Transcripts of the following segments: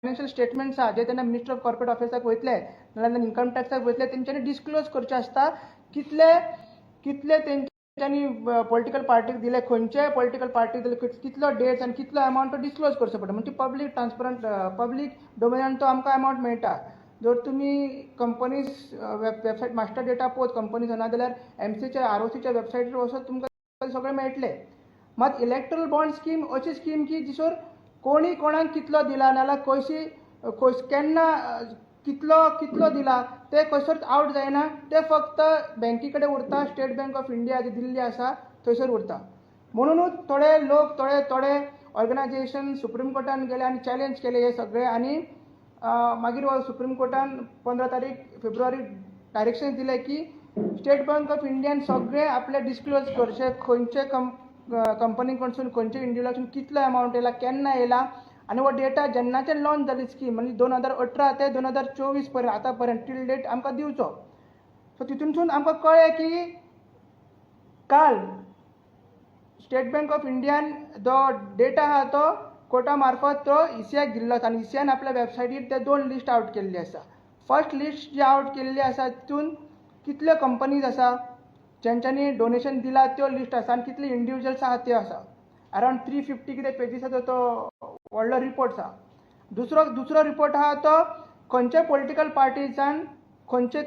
Financial statements आहा जे तेन्ना minister of corporate ऑफिसाक वयतले नाजाल्यार इन्कम टॅक्साक वयतले तेंच्यांनी डिस्क्लोज करचें आसता कितले कितले तेंच्यांनी पॉलिटिकल पार्टीक दिले, खंयचे पॉलिटिकल पार्टीक दिले, कितलो डेट्स आनी कितलो अमावंट तो डिस्क्लोज करचो पडटा. म्हणजे पब्लीक ट्रान्सपरंट पब्लीक डोमेनान तो आमकां अमावंट मेळटा. जर तुमी कंपनीज वेबसायट मास्टर डेटा पळोवत कंपनीज ना जाल्यार एमसीच्या आरओसीच्या वेबसायटीर वचत तुमकां सगळें मेळटलें. मात इलेक्ट्रल बॉन्ड स्कीम अशी स्कीम की जिसोर कोणी कोणाक कितलो दिला नाजाल्यार कशी केन्ना कितलो कितलो दिला ते खंयसर आवट जायना, ते फक्त बँकी कडेन उरता. स्टेट बँक ऑफ इंडिया जी दिल्ली आसा थंयसर उरता. म्हणुनूच थोडे लोक थोडे थोडे ऑर्गनायजेशन सुप्रीम कोर्टान गेले आनी चॅलेंज केले हे सगळे आनी मागीर सुप्रीम कोर्टान 15 तारीख फेब्रुवारी डायरेक्शन दिले की स्टेट बँक ऑफ इंडियान सगळे आपले डिस्क्लोज करचे खंयचे कंपनी कडसून खंयचे इंडिविज्युअलासून कितलो अमावंट येयला, केन्ना येयला आनी हो डेटा जेन्नाच्यान लॉन्च जाली स्कीम म्हणजे 2018 ते 2024 पर्यंत आतां पर्यंत टील डेट आमकां दिवचो. सो तितूनसून आमकां कळ्ळें की काल स्टेट बँक ऑफ इंडियान जो डेटा आहा तो कोर्टा मार्फत तो ईसीआयक दिल्लो आसा आनी ईसीआयन आपल्या वेबसायटीर ते 2 लिस्ट आवट केल्ली आसा. फर्स्ट लिस्ट जी आवट केल्ली आसा तितून कितल्यो कंपनीज आसा जेंच्यांनी डोनेशन दिलां त्यो लिस्ट आसा आनी कितले इंडिविज्युअल्स आहा त्यो आसा. अरावंड 350 कितें पेजीसाचो तो व्हडलो रिपोर्ट आसा. दुसरो दुसरो रिपोर्ट आहा तो खंयच्या पॉलिटिकल पार्टीजान खंयचे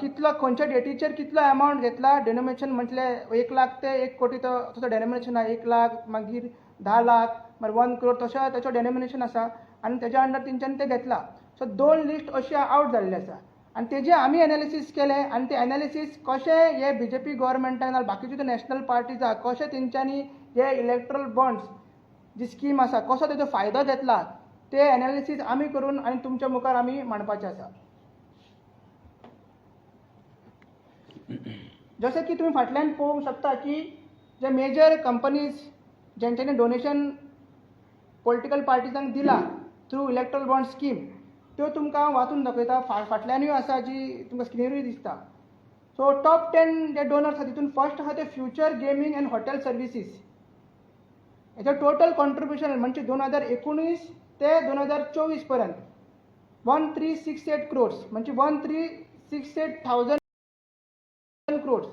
कितलो खंयच्या डेटीचेर कितलो अमावंट घेतला. डेनोमिनेशन म्हटलें 1 लाख ते 1 कोटी तो तसो डेनोमिनेशन आहा. 1 लाख मागीर 10 लाख मागीर 1 करोड तशें तेचो डेनोमिनेशन आसा आनी तेज्या अंडर तेंच्यांनी तें घेतलां. सो 2 लिस्ट अशी आवट जाल्ली आसा आनी तेजें आमी एनालिसीस केलें आनी तें एनालिसीस कशें हे बीजेपी गव्हर्मेंटान नाल्यार बाकीच्यो ज्यो नॅशनल पार्टीज आहा कशें तेंच्यांनी हे इलेक्ट्रल बॉन्ड्स जी स्कीम आसा कसो तेजो फायदो घेतला ते एनालिसीस आमी करून आनी तुमच्या मुखार आमी मांडपाचें आसा. जशें की तुमी फाटल्यान पळोवंक शकता की जे मेजर कंपनीज जेंच्यांनी डोनेशन पॉलिटिकल पार्टीजांक दिलां थ्रू इलेक्ट्रल बॉन्ड स्कीम त्यो तुमकां हांव वाचून दाखयता. फाटल्यानूय आसा जी तुमकां स्क्रिनीरूय दिसता. सो टॉप 10 जे डोनर्स आसा तितून फर्स्ट आसा ते future gaming and hotel services. हेचो टोटल कॉन्ट्रिब्युशन म्हणजे 2019 ते 2024 पर्यंत 1368 क्रोर्स म्हणजे 1368 thousand crores,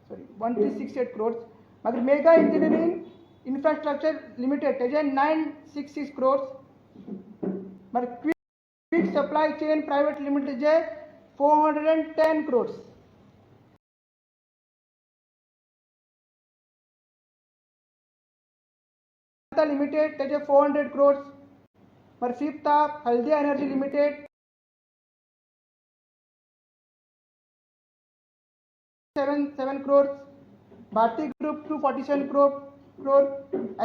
sorry 1368 crores. मागीर मेगा इंजिनियरींग इन्फ्रास्ट्रक्चर लिमिटेड तेजे 966 क्रोर्स. मागीर क्विक सप्लाय चेन प्रायव्हेट लिमिटेडचे 410 क्रोर्स. लिमिटेड तेजे 400 क्रोर्स. मागीर फिफ्थ आहा Haldia energy limited 77 crores. Bharti group 247 crore.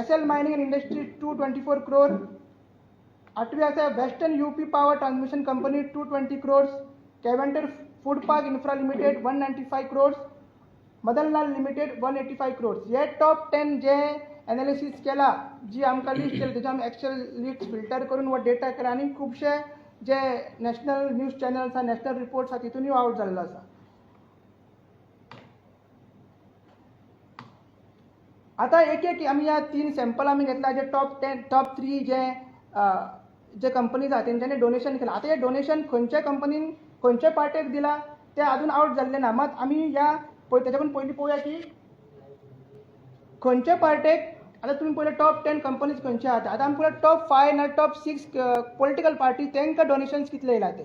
SL mining and industry 224 crore. आठवी आसा western UP power transmission company 220 crores. Keventer food park infra limited 195 crores. Madanlal limited 185 crores. हे top 10 जे analysis केला जी आमकां लिस्ट केली तेजे आमी एक्सेल लिस्ट फिल्टर करून हो डेटा केला आनी खुबशे जे नॅशनल न्यूज चॅनल्स आहा नॅशनल रिपोर्ट्स आहा तितूनय आवट जाल्लो आसा. आतां एक एक आमी ह्या 3 सॅम्पल आमी घेतला जे टॉप 10 टॉप 3 जे जे कंपनीज आहा तेंच्यांनी डोनेशन केलां. आतां हें डोनेशन खंयच्या कंपनीन खंयच्या पार्टेक दिलां तें आजून आवट जाल्लें ना. मात आमी ह्या तेच्या कडेन पयलीं पळोवया की खंयच्या पार्टेक आतां तुमी पयले टॉप 10 कंपनीज खंयचे आहा. आतां आमी पळोवया टॉप 5 ना टॉप 6 पॉलिटिकल पार्टी तांकां डोनेशन्स कितले येयला ते.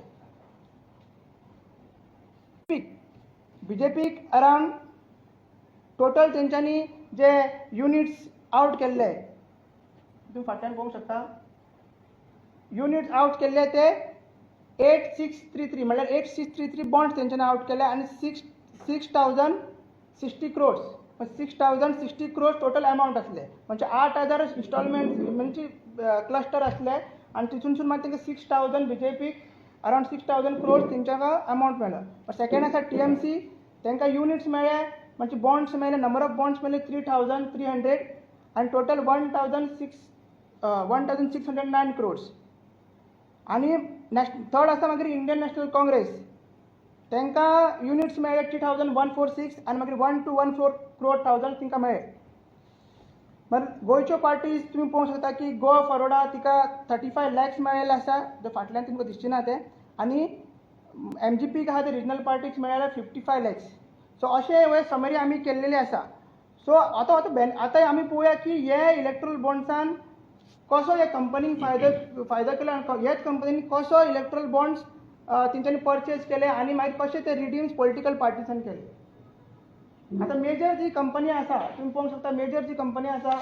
बीजेपीक अरावंड टोटल तेंच्यांनी जे युनिट्स आवट केल्ले तुमी फाटल्यान पळोवंक शकता. युनिट्स आवट केल्ले ते 8633 म्हणल्यार 8633 बॉन्ड्स तेंच्यांनी आवट केले आनी 6060 क्रोर्स 6060 क्रोर्स टोटल अमावंट आसले म्हणजे 8000 इन्स्टॉलमेंट म्हणजे क्लस्टर आसले आनी तितूनसून मागीर तांकां 6000 बीजेपीक अरावंड 6000 क्रोर्स तेंच्या अमावंट मेळ्ळो. सेकंड आसा टीएमसी तांकां युनिट्स मेळ्ळे म्हणजे बॉन्ड्स मेळ्ळे नंबर ऑफ बॉन्ड्स मेळ्ळे 3300 आनी टोटल 1609 क्रोर्स. आनी थर्ड आसा मागीर इंडियन नॅशनल काँग्रेस तांकां युनिट्स मेळ्ळे 3146 आनी मागीर 1214 क्रोर थावजंड तांकां मेळ्ळे. मागीर गोंयच्यो पार्टीज तुमी पळोवंक शकता की गोवा फॉरवर्डा तिका 35 लॅक्स मेळिल्ले आसा, जो फाटल्यान तुमकां दिसचे ना ते. आनी एमजीपीक आहा ते रिजनल पार्टीक मेळ्ळ्या 55 लॅक्स. सो अशें हे समरी आमी केल्लेली आसा. सो आतां आमी पळोवया की हे इलेक्ट्रल बॉन्ड्सान कसो हे कंपनीक फायदो केलो आनी ह्याच कंपनीन कसो इलेक्ट्रल बॉन्ड्स तेंच्यांनी परचेज केले आनी मागीर कशे ते रिडीम्स पॉलिटिकल पार्टीसान केले. आतां मेजर जी कंपनी आसा, तुमी पळोवंक शकता, मेजर जी कंपनी आसा,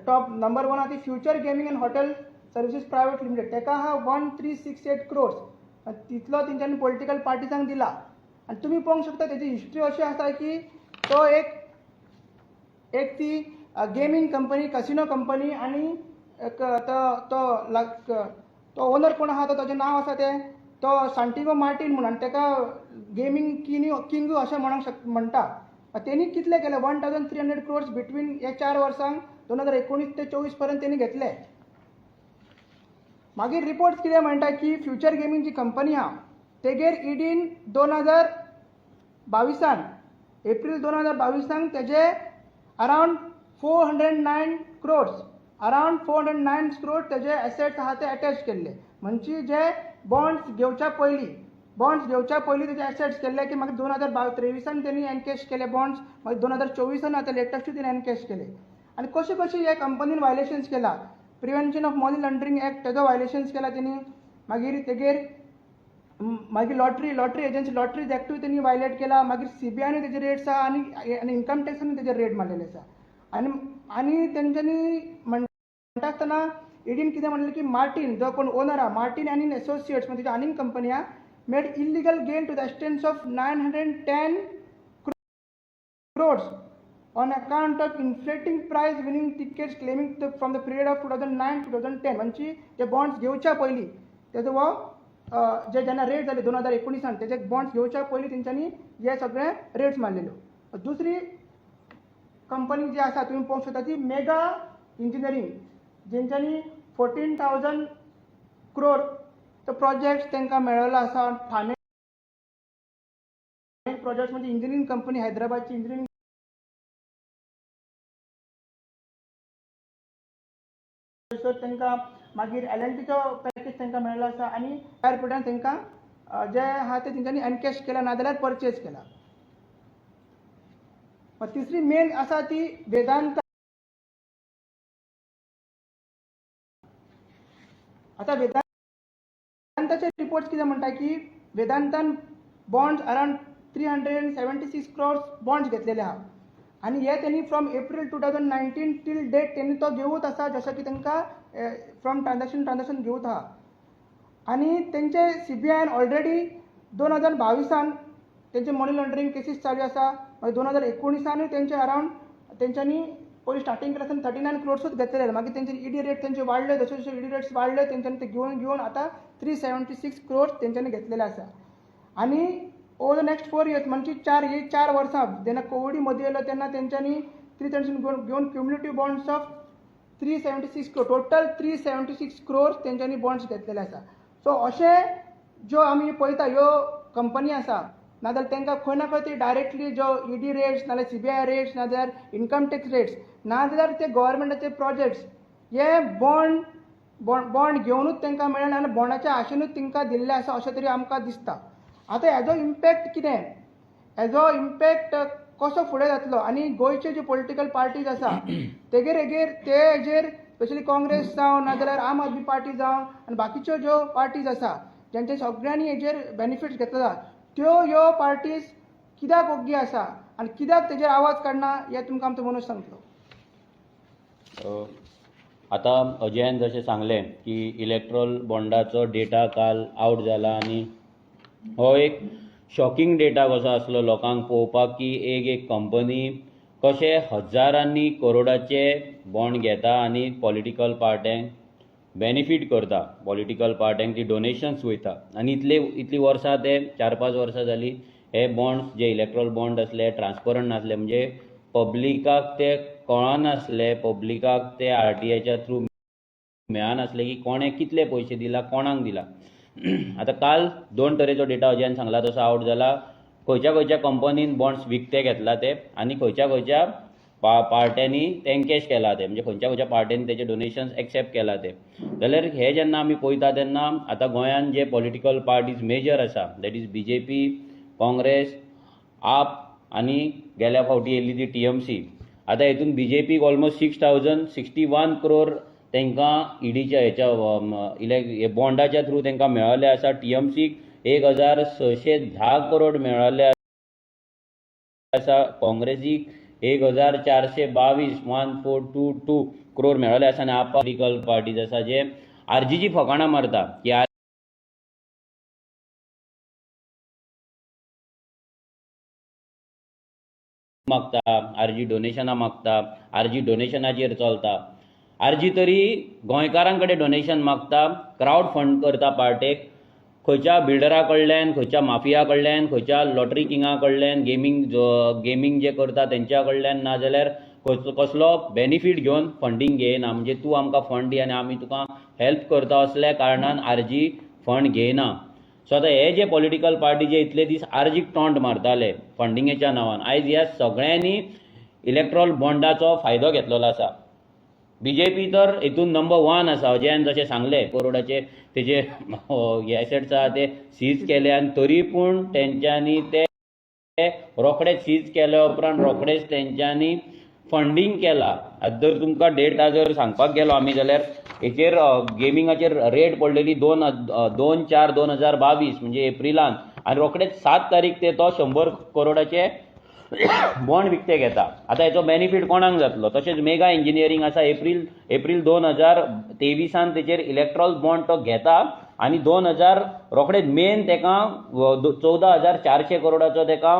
टॉप नंबर वन आहा ती future gaming and hotel services private limited. तेका आहा 1368 क्रोर्स. तितलो तेंच्यांनी पॉलिटिकल पार्टीजांक दिला. आनी तुमी पळोवंक शकता, तेजी हिस्ट्री अशी आसा की तो एक एक ती गेमींग कंपनी, कसिनो कंपनी आनी एक तो तो लायक तो ओनर कोण आहा तो, ताजें नांव आसा तें तो सांटिगो मार्टीन म्हणून. आनी ताका गेमींग किंग अशें म्हणूंक शक म्हणटा. तेणी कितले केले? 1300 crores between ह्या 4 वर्सांक, 2019 ते 24 पर्यंत तेणी घेतले. मागीर रिपोर्ट कितें म्हणटा की फ्युचर गेमींग जी कंपनी आहा तेगेर इडीन 2022าน, एप्रील 2022 तेजे around 409 crores, around 409 crore तेजे एसेट्स आहा ते अटॅच केल्ले. म्हणजे जे बॉन्ड्स घेवच्या पयलीं तेजे एसेट्स केल्ले की मागीर 2023 तेणी एनकॅश केले बॉन्ड्स, मागीर 2024 आतां लेटस्टूय तेणी एनकॅश केले. आनी कशें कशें हे कंपनीन वायलेशन्स केला, Prevention of Money Laundering Act तेजो वायलेशन्स केला तेणी. मागीर तेगेर मागीर लॉटरी एजन्सी, लॉटरीज एक्टूय तेणी वायलेट केला. मागीर सीबीआयनूय तेजे रेट्स आहा आनी इन्कम टॅक्सानूय तेजेर रेड मारलेले आसा. आनी तेंच्यांनी म्हणटा आसतना इडीन कितें म्हणलें की मार्टीन जो कोण ओनर आहा, मार्टीन आनी एसोसिएट्स म्हणजे तेजी आनीक कंपनी आहा, made illegal gain to the extent of 910 crores on account of inflating prize winning tickets claiming from the period of 2009 2010. म्हणजे ते बॉन्ड्स घेवच्या पयलीं तेजो हो जे जेन्ना रेट जाले 2019 तेजे बॉन्ड्स घेवच्या पयलीं तेंच्यांनी हे सगळे रेट्स मारलेल्यो. दुसरी कंपनी जी आसा, तुमी पळोवंक शकता, ती मेगा इंजिनियरींग, जेंच्यांनी 14,000 क्रोर तो प्रोजेक्ट तांकां मेळिल्लो आसा. ठाणे प्रोजेक्ट म्हणजे इंजिनियरींग कंपनी, हैदराबादची इंजिनियरींग तांकां. मागीर एल एन टीचो पॅकेज तांकां मेळिल्लो आसा आनी एअरपोर्टान तांकां जे आहा ते तेंच्यांनी एनकॅश केला नाजाल्यार परचेज केला. तिसरी मेन आसा ती वेदांता. आतां वेदांताचे रिपोर्ट्स कितें म्हणटा की वेदांतान bonds around 376 crores bonds घेतलेले आहा आनी हे तेणी from April 2019 till date तेणी तो घेवत आसा, जशें की तांकां फ्रॉम ट्रान्झॅक्शन ट्रान्झॅक्शन घेवत आहा. आनी तेंचे सीबीआयन ऑलरेडी 2022 तेंचे मनी लॉन्ड्रींग केसीस चालू आसा. मागीर 2019 तेंचे अरावंड तेंच्यांनी पयलीं स्टार्टींग केलें आसतना 39 क्रोर्सूच घेतलेले. मागीर तेंचे ईडी रेट तेंचे वाडले, जशे जशे ईडी रेट्स वाडले तेंच्यांनी ते घेवन घेवन आतां 376 क्रोर्स तेंच्यांनी घेतलेले आसा. आनी over the next 4 years, म्हणजे चार ही 4 वर्सां, जेन्ना कोविडी मदीं येयलो तेन्ना तेंच्यांनी 376 घेवन घेवन cumulative bonds of 376 crore, total 376 crores तेंच्यांनी बॉन्ड्स घेतलेले आसा. सो अशें ज्यो आमी पळयता ह्यो कंपनी आसा, नाजाल्यार तांकां खंय ना खंय ती डायरेक्टली ज्यो ईडी रेट्स, नाजाल्यार सीबीआय रेट्स, नाजाल्यार इन्कम टॅक्स रेट्स, नाजाल्यार ते गव्हर्मेंटाचे प्रोजेक्ट्स हे बॉन्ड घेवनूच तांकां मेळ्ळें आनी बॉन्डाच्या आशेनूच तांकां दिल्लें आसा अशें तरी आमकां दिसता. आतां हेजो इम्पॅक्ट कितें, हेजो इम्पॅक्ट कसो फुडें जातलो आनी गोंयचे जे पॉलिटिकल पार्टीज आसा तेगेर हेगेर ते हेजेर, स्पेशली काँग्रेस जावं नाजाल्यार आम आदमी पार्टी जावं आनी बाकीच्यो ज्यो पार्टीज आसा जेंचे सगळ्यांनी हेजेर बेनिफिट्स घेतला, त्यो ह्यो पार्टीज कित्याक ओग्गी आसा आनी कित्याक तेजेर आवाज काडना हें तुमकां आमचो मनोज सांगतलो. आतां अजयान जशें सांगलें की इलेक्ट्रॉल बॉन्डाचो डेटा काल आवट जाला आनी हो एक शॉकिंग डेटा कसो आसलो लोकांक पळोवपाक की एक एक कंपनी कशे हजारांनी करोडाचे बॉन्ड घेता आनी पॉलिटिकल पार्ट्यांक बेनिफीट करता, पॉलिटिकल पार्ट्यांक ती डोनेशन्स वयता. आनी इतले इतलीं वर्सां, ते 4-5 वर्सां जालीं, हे बॉन्ड्स जे इलेक्ट्रॉल बॉन्ड आसले ट्रान्सपरंट नासले, म्हणजे पब्लिकाक ते कळनासले, पब्लिकाक ते आरटीआयच्या थ्रू मेळनासले की कोणें कितले पयशे दिला, कोणाक दिला. आतां काल दोन तरेचो डेटा अजयान सांगला तसो आवट जाला, खंयच्या खंयच्या कंपनीन बॉन्ड्स विकते घेतला ते आनी खंयच्या खंयच्या पार्ट्यांनी ते एनकॅश केला ते, म्हणजे खंयच्या खंयच्या पार्ट्यांनी तेजे डोनेशन्स एक्सेप्ट केला ते. जाल्यार हे जेन्ना आमी पळयता तेन्ना आतां गोंयांत जे पॉलिटिकल पार्टीज मेजर आसा, that is BJP, Congress, आप आनी गेल्या फावटी येयल्ली ती टीएमसी. आतां हितून बीजेपीक ऑलमोस्ट 6,061 क्रोर तांकां इडीच्या हेच्या इलेक् बॉन्डाच्या थ्रू तांकां मेळिल्ले आसा. टीएमसीक 1610 करोड मेळिल्ले आसा. काँग्रेसीक 1422, 1422 क्रोर मेळिल्ले आसा. आनी आप पॉलिटिकल पार्टीज आसा जे आरजीची फकाणां मारता की मागता, आरजी डोनेशनां मागता, आरजी डोनेशनाचेर चलता. आरजी तरी गोंयकारां कडेन डोनेशन मागता, क्रावड फंड करता पार्टेक, खंयच्या बिल्डरा कडल्यान, खंयच्या माफिया कडल्यान, खंयच्या लॉटरी किंगा कडल्यान, गेमींग गेमींग जे करता तेंच्या कडल्यान, नाजाल्यार कसलो बेनिफीट घेवन फंडींग घेयना. म्हणजे तूं आमकां फंड दी आनी आमी तुका हेल्प करता असल्या कारणान आरजी फंड घेयना. सो आतां हे जे पॉलिटिकल पार्टी जे इतले दीस आरजीक टॉन्ट मारताले फंडिंगेच्या नांवान, आयज ह्या सगळ्यांनी इलेक्ट्रॉल बॉन्डाचो फायदो घेतलेलो आसा. बीजेपी तर हितून नंबर वन आसा. अजयान जशें सांगलें, करोडाचे तेजे एसेट्स आहा ते सीज केले आनी तरी पूण तेंच्यांनी ते रोखडेच सीज केल्या उपरांत रोखडेच तेंच्यांनी फंडींग केला. आतां जर तुमकां डेटा जर सांगपाक गेलो आमी जाल्यार हेचेर गेमिंगाचेर रेड पडलेली 2/4/2022, म्हणजे एप्रिलान, आनी रोखडेच 7 तारीख ते तो 100 करोडाचे बॉन्ड विकते घेता. आतां हेचो बेनिफीट कोणाक जातलो? तशेंच मेगा इंजिनियरींग आसा, एप्रील 2023 तेचेर इलेक्ट्रॉल बॉन्ड तो घेता आनी 2000 रोखडेच मेन तेका 14,400 करोडाचो तेका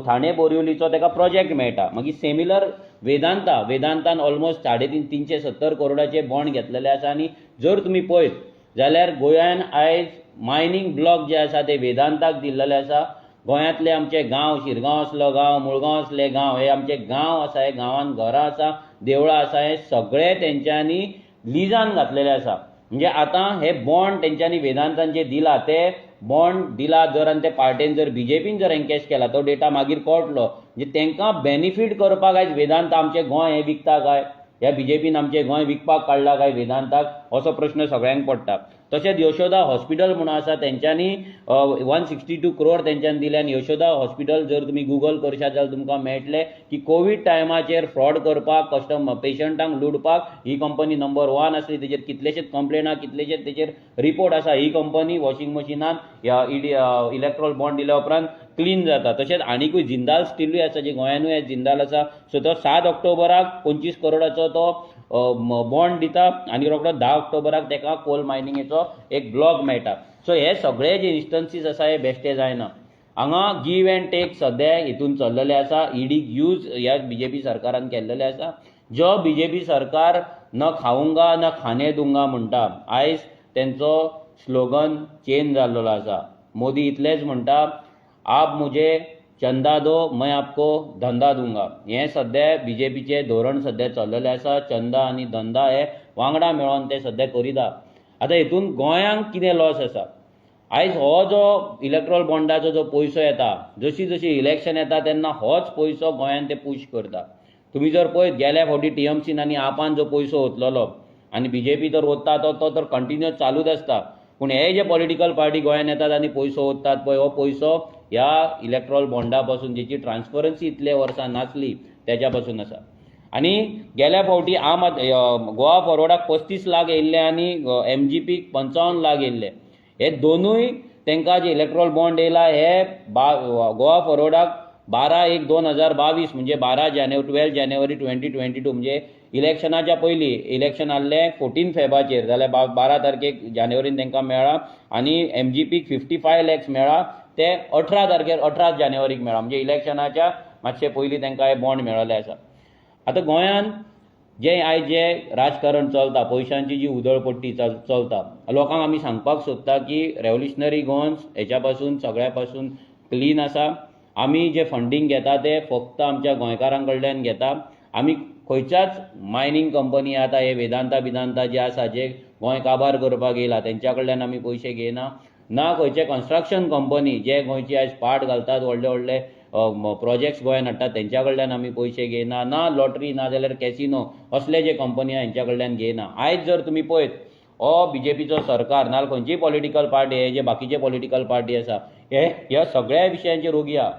ठाणे बोरिवलीचो तेका प्रोजेक्ट मेळटा. मागीर सिमिलर वेदांता, वेदांतान ऑलमोस्ट 350 370 करोडाचे बॉन्ड घेतलेले आसा. आनी जर तुमी पळयत जाल्यार गोंयान आयज मायनींग ब्लॉक जे आसा ते वेदांताक दिल्लेले आसा. गोंयांतले आमचे गांव, शिरगांव असलो गांव, मुळगांव असले गांव, हे आमचे गांव आसा, हे गांवांत घरां आसा, देवळां आसा, हे सगळे तेंच्यांनी लिजान घातलेले आसा. म्हणजे आतां हे बॉन्ड तेंच्यांनी वेदांतान जे दिला ते बॉन्ड दिला जर आनी ते पार्टेन जर बीजेपीन जर एनकॅश केला तो डेटा मागीर कळटलो. म्हणजे तेंकां बेनिफीट करपाक आयज वेदांता आमचें गोंय हें विकता काय, ह्या बीजेपीन आमचें गोंय विकपाक काडला काय वेदांताक, असो प्रश्न सगळ्यांक पडटा. तशेंच यशोदा हॉस्पिटल म्हणून आसा, तेंच्यांनी 162 क्रोर तेंच्यांनी दिले. आनी यशोदा हॉस्पिटल जर तुमी गुगल करशात जाल्यार तुमकां मेळटलें की कोवीड टायमाचेर फ्रॉड करपाक, कस्टमर पेशंटांक लुटपाक ही कंपनी नंबर वन आसली. तेजेर कितलेशेच कंप्लेना, कितलेशेच तेजेर रिपोर्ट आसा. ही कंपनी वॉशिंग मशिनान ह्या ईडी इलेक्ट्रॉल बॉन्ड दिल्या उपरांत क्लीन जाता. तशेंच आनिकूय जिंदाल स्टिलूय आसा, जे गोंयानूय जिंदाल आसा. सो तो 7 ऑक्टोबराक 25 करोडाचो तो बॉन्ड दिता आनी रोखडो 10 ऑक्टोबराक तेका कोल मायनिंगेचो एक ब्लॉक मेळटा. सो हे सगळे जे इन्स्टन्सीस आसा हे बेश्टे जायना. हांगा गिव एंड टेक सद्या हितून चल्लेले आसा. ईडीक यूज ह्या बीजेपी सरकारान केल्लेले आसा. जो बीजेपी सरकार "न खाऊंगा न खाने दूंगा" म्हणटा, आयज तेंचो स्लोगन चेंज जाल्लो आसा. मोदी इतलेंच म्हणटा, "आप मुझे चंदा दो, मैं आपको धंदा दूंगा." हें सद्या बीजेपीचें धोरण सद्या चल्लेलें आसा. चंदा आनी धंदा हे वांगडा मेळोन ते सद्या करिता. आतां हितून गोंयांक कितें लॉस आसा? आयज हो जो इलेक्ट्रॉल बॉन्डाचो जो पयसो येता, जशी जशी इलेक्शन येता तेन्ना होच पयसो गोंयान ते पूश करता. तुमी जर पळयत, गेल्या फावटी टीएमसीन आनी आपान जो पयसो ओतलेलो आनी बीजेपी तर ओत्ता तो तो तर कंटिन्युअस चालूच आसता, पूण हे जे पॉलिटिकल पार्टी गोंयान येतात आनी पयसो ओत्तात पळय, हो पयसो ह्या इलेक्ट्रॉल बॉन्डा पासून, जेची ट्रान्सपरन्सी इतले वर्सां नासली तेच्या पासून आसा. आनी गेल्या फावटी आम आद गोवा फॉरवर्डाक 35 लाख येयल्ले आनी एमजीपीक 55 लाख येयल्ले. हे दोनूय तांकां जे इलेक्ट्रॉल बॉन्ड येयला हे गोवा फॉरवर्डाक 12/1/2022, म्हणजे 12 जानेवारी, 12 जानेवारी 2022, म्हणजे इलेक्शनाच्या पयलीं. इलेक्शन आहलें 14 फेबाचेर जाल्यार 12 तारखेक जानेवारीन तांकां मेळ्ळा आनी एमजीपीक 55 लॅक्स मेळ्ळा ते 18 तारखेर, 18 जानेवारीक मेळ्ळा. म्हणजे इलेक्शनाच्या मातशे पयलीं तांकां हे बॉन्ड मेळिल्ले आसा. आतां गोंयांत जें आयज जें राजकारण चलता, पयशांची जी उदळपट्टी चलता, लोकांक आमी सांगपाक सोदता की रेवोल्युशनरी गोवन्स हेच्या पासून सगळ्या पासून क्लीन आसा. आमी जें फंडींग घेता तें फक्त आमच्या गोंयकारां कडल्यान घेता. आमी खंयच्याच मायनींग कंपनी, आतां हे वेदांता बिदांता जे आसा, जे गोंय काबार करपाक येयला, तेंच्या कडल्यान आमी पयशे घेयना. ना खंयचे कन्स्ट्रक्शन कंपनी जे गोंयची आयज पाट घालतात, व्हडले व्हडले प्रोजेक्ट्स गोंयान हाडटा तेंच्या कडल्यान आमी पयशे घेयना, ना लॉटरी ना जाल्यार कॅसिनो असले जे कंपनी आहा हेंच्या कडल्यान घेयना. आयज जर तुमी पळयत हो बीजेपीचो सरकार नाजाल्यार खंयचीय पॉलिटिकल पार्टी, हे जे बाकीचे पॉलिटिकल पार्टी आसा हे ह्या सगळ्या विशयांचेर ओगी आहा.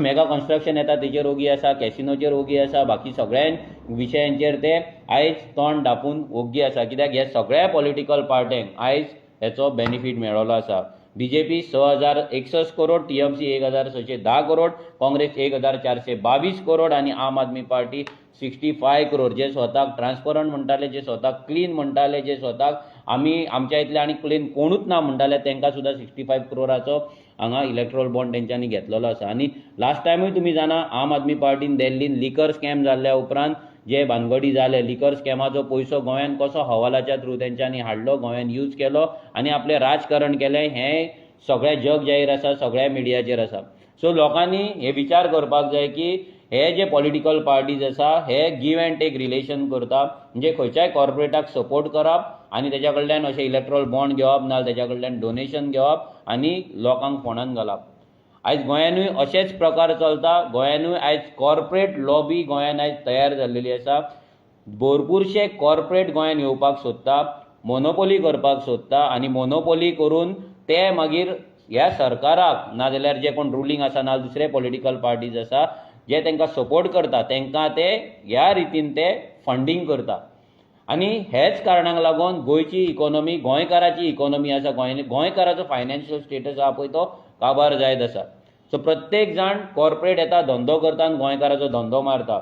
मेगा कन्स्ट्रक्शन येता तेचेर ओगी आसा, कॅसिनोचेर ओगी आसा, बाकी सगळ्या विशयांचेर ते आयज तोंड धापून ओग्गी आसा. कित्याक हे सगळ्या पॉलिटिकल पार्ट्यांक आयज हेचो बेनिफीट मेळ्ळो आसा. बीजेपी 6,061 करोड, टीएमसी 1,610 करोड, काँग्रेस 1,422 करोड आनी आम आदमी पार्टी 65 करोड. जे स्वताक ट्रान्सपरंट म्हणटाले, जे स्वताक क्लीन म्हणटाले, जे स्वताक आमी आमच्या इतले आनी क्लीन कोणूच ना म्हणटाले, तांकां सुद्दां 65 करोडाचो हांगा इलेक्ट्रोल बॉन्ड तेंच्यांनी घेतलेलो आसा. आनी लास्ट टायमूय तुमी जाणा आम आदमी पार्टीन दिल्लीन लिकर स्कॅम जाल्ल्या उपरांत जे भानगडी जाले, लिकर स्कॅमाचो पयसो गोंयान कसो हवालाच्या थ्रू तेंच्यांनी हाडलो, गोंयान यूज केलो आनी आपलें राजकारण केलें, हें सगळें जग जाहीर आसा, सगळ्या मिडियाचेर आसा. सो लोकांनी हे विचार करपाक जाय की हे जे पॉलिटिकल पार्टीज आसा हे गिव अँड टेक रिलेशन करता, म्हणजे खंयच्याय कॉर्पोरेटाक सपोर्ट करप आनी तेच्या कडल्यान अशें इलेक्ट्रोल बॉन्ड घेवप, नाजाल्यार तेच्या कडल्यान डोनेशन घेवप आनी लोकांक फोंडान घालप. आयज गोंयानूय अशेच प्रकार चलता. गोंयानूय आयज कॉर्पोरेट लॉबी गोंयान आयज तयार जाल्लेली आसा. भरपूरशे कॉर्पोरेट गोंयान येवपाक सोदता, मोनोपोली करपाक सोदता आनी मोनोपोली करून ते मागीर ह्या सरकाराक नाजाल्यार जे कोण रुलींग आसा नाजाल्यार दुसरे पॉलिटिकल पार्टीज आसा जे तांकां सपोर्ट करता तांकां ते ह्या रितीन ते फंडींग करता. आनी हेच कारणाक लागून गोंयची इकॉनॉमी, गोंयकाराची इकॉनॉमी आसा, गोंयकाराचो फायनान्शियल स्टेटस आहा पळय तो काबार जायत आसा. सो प्रत्येक जाण कॉर्पोरेट येता, धंदो करता आनी गोंयकाराचो धंदो मारता.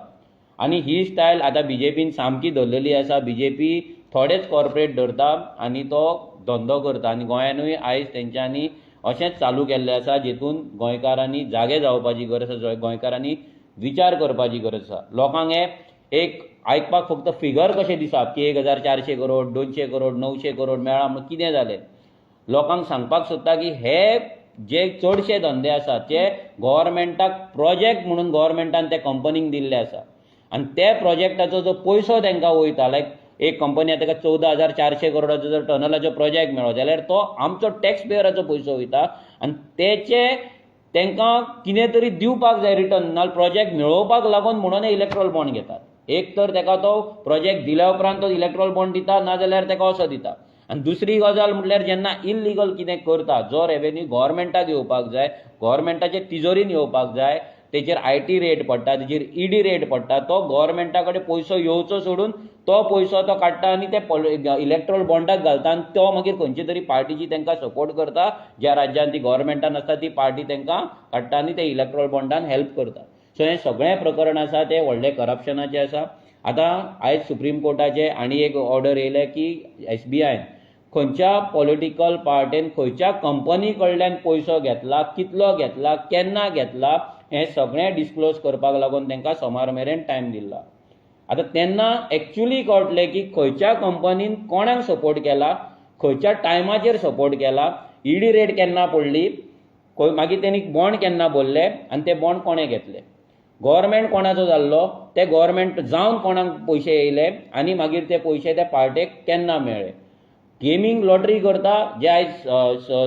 आनी ही स्टायल आतां बीजेपीन सामकी धरलेली आसा. बीजेपी थोडेच कॉर्पोरेट धरता आनी तो धंदो करता आनी गोंयानूय आयज तेंच्यांनी अशेंच चालू केल्लें आसा, जेतून गोंयकारांनी जागे जावपाची गरज आसा, गोंयकारांनी विचार करपाची गरज आसा. लोकांक हें एक आयकपाक फक्त फिगर कशें दिसप की 1,400 करोड, 200 करोड, 900 करोड मेळ्ळा म्हूण कितें जालें. लोकांक सांगपाक सोदता की हे जे चडशे धंदे आसात ते गोवोरमेंटाक प्रोजेक्ट म्हणून गोवोरमेंटान ते कंपनीक दिल्ले आसा आनी ते प्रोजेक्टाचो जो पयसो तांकां वयता, लायक एक कंपनी आसा ताका 14,400 करोडाचो जर टनलाचो प्रोजेक्ट मेळ्ळो जाल्यार तो आमचो टॅक्स पेयराचो पयसो वयता आनी तेचे तांकां कितें तरी दिवपाक जाय रिटर्न, नाजाल्यार प्रोजेक्ट मेळोवपाक लागून म्हणून इलेक्ट्रोल बॉन्ड घेतात. एक तर ताका तो प्रोजेक्ट दिल्या उपरांत तो इलेक्ट्रोल बॉन्ड दिता, नाजाल्यार ताका असो दिता. आनी दुसरी गजाल म्हटल्यार जेन्ना इल्लिगल कितें करता, जो रेवेन्यू गोवोरमेंटाक येवपाक जाय, गोवोरमेंटाचे तिजोरीन येवपाक जाय, तेचेर IT red पडटा, तेचेर ईडी रेड पडटा, तो गोवोरमेंटा कडेन पयसो येवचो सोडून तो पयसो तो काडटा आनी ते इलेक्ट्रोल बॉन्डाक घालता आनी तो मागीर खंयची तरी पार्टीची तांकां सपोर्ट करता, ज्या राज्यान ती गोवोरमेंटान आसता ती पार्टी तांकां काडटा आनी ते इलेक्ट्रोल बॉन्डान हेल्प करता. सो हें सगळें प्रकरण आसा तें व्हडलें करप्शनाचें आसा. आतां आयज सुप्रीम कोर्टाचें आनी एक ऑर्डर येयलें की एसबीआयन खंयच्या पॉलिटिकल पार्टीन खंयच्या कंपनी कडल्यान पयसो घेतला, कितलो घेतला, केन्ना घेतला, हें सगळें डिस्क्लोज करपाक लागून तांकां सोमार मेरेन टायम दिल्ला. आतां तेन्ना एक्चुली कळटलें की खंयच्या कंपनीन कोणाक सपोर्ट केला, खंयच्या टायमाचेर सपोर्ट केला, ईडी रेड केन्ना पडली, मागीर तेणी बॉन्ड केन्ना भरले आनी ते बॉन्ड कोणें घेतले, गव्हर्मेंट कोणाचो जाल्लो, ते गव्हर्मेंट जावन कोणाक पयशे येयले आनी मागीर ते पयशे त्या पार्टेक केन्ना मेळ्ळे. गेमींग लॉटरी करता जे आयज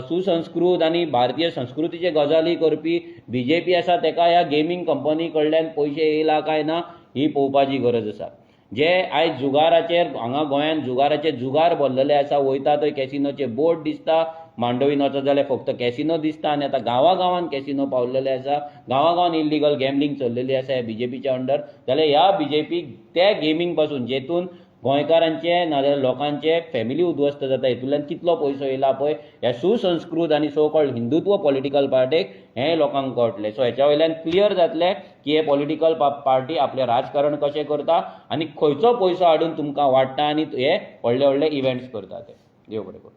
सुसंस्कृत आनी भारतीय संस्कृतीचे गजाली करपी बीजेपी आसा तेका ह्या गेमींग कंपनी कडल्यान पयशे येयला काय ना ही पळोवपाची गरज आसा. जे आयज जुगाराचेर हांगा गोंयांत जुगाराचे जुगार भरलेले आसा, वयता थंय कॅसिनोचे बोर्ड दिसता, मांडवीन वचत जाल्यार फक्त कॅसिनो दिसता आनी आतां गांवा गांवान कॅसिनो पावलेले आसा, गांवा गांवान इल्लिगल गॅमलींग चल्लेली आसा ह्या बीजेपीच्या अंडर. जाल्यार ह्या बीजेपीक त्या गेमींग पासून जेतून गोंयकारांचे नाजाल्यार लोकांचे फॅमिली उद्ध्वस्त जाता हितूंतल्यान कितलो पयसो येयला पळय ह्या सुसंस्कृत आनी सो कॉल्ड हिंदुत्व पॉलिटिकल पार्टीक हें लोकांक कळटलें. सो हेच्या वयल्यान क्लियर जातलें की हे पॉलिटिकल पार्टी आपलें राजकारण कशें करता आनी खंयचो पयसो हाडून तुमकां वाडटा आनी हे व्हडले व्हडले इव्हेंट्स करता ते. देव बरें करूं.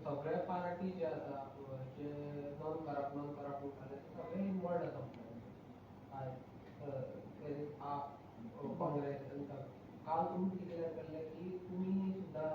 सगळे पार्टी जे आसा जे नॉन करप्ट म्हणटाले ते सगळे इनवॉल्ड आसा आप काँग्रेस. काल तुमी डिक्लेअर केल्लें की तुमी सुद्दां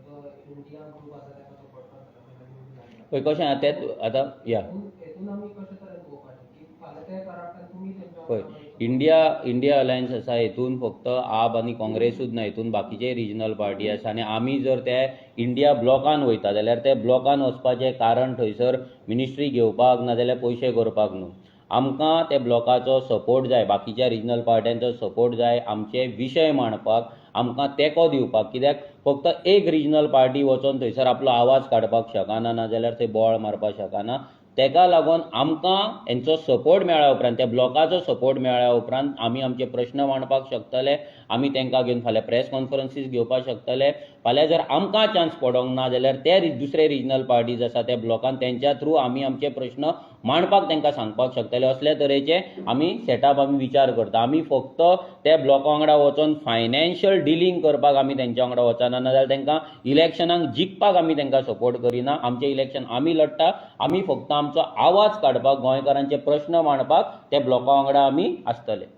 जो इंडिया ग्रुप आसा ताका सपोर्ट करतले. पळय कशें आहा तेंच आतां या हेतून आमी कशें तरेन पळोवपाचें की फाल्यां ते करप्ट आनी तुमी तेंच्या पळय इंडिया इंडिया अलायन्स आसा, हेतून फक्त आप आनी काँग्रेसूच ना, हितून बाकीचे रिजनल पार्टी आसा. आनी आमी जर ते इंडिया ब्लॉकान वयता जाल्यार ते ब्लॉकान वचपाचें कारण थंयसर मिनिस्ट्री घेवपाक ना जाल्यार पयशे करपाक न्हू. आमकां ते ब्लॉकाचो सपोर्ट जाय, बाकीच्या रिजनल पार्ट्यांचो सपोर्ट जाय आमचे विशय मांडपाक, आमकां तेंको दिवपाक. कित्याक फक्त एक रिजनल पार्टी वचोन थंयसर आपलो आवाज काडपाक शकना, ना जाल्यार थंय बोवाळ मारपाक शकना. तेका लागून आमकां हेंचो सपोर्ट मेळ्ळ्या उपरांत, त्या ब्लॉकाचो सपोर्ट मेळ्ळ्या उपरांत आमी आमचे प्रश्न मांडपाक शकतले, आमी तांकां घेवन फाल्यां प्रेस कॉन्फरन्सीस घेवपाक शकतले. फाल्यां जर आमकां चान्स पडोंक ना जाल्यार ते दुसरे रिजनल पार्टीज आसा त्या ब्लॉकान, तेंच्या थ्रू आमी आमचे प्रश्न मांडपाक तांकां सांगपाक शकतले. असले तरेचे आमी सेटअप आमी विचार करता. आमी फक्त त्या ब्लॉका वांगडा वचोन फायनान्शियल डिलींग करपाक आमी तेंच्या वांगडा वचना, ना जाल्यार तांकां इलेक्शनाक जिखपाक आमी तांकां सपोर्ट करिना. आमचें इलेक्शन आमी लडटा. आमी फक्त आमचो आवाज काडपाक, गोंयकारांचे प्रश्न मांडपाक त्या ब्लॉका वांगडा आमी आसतले.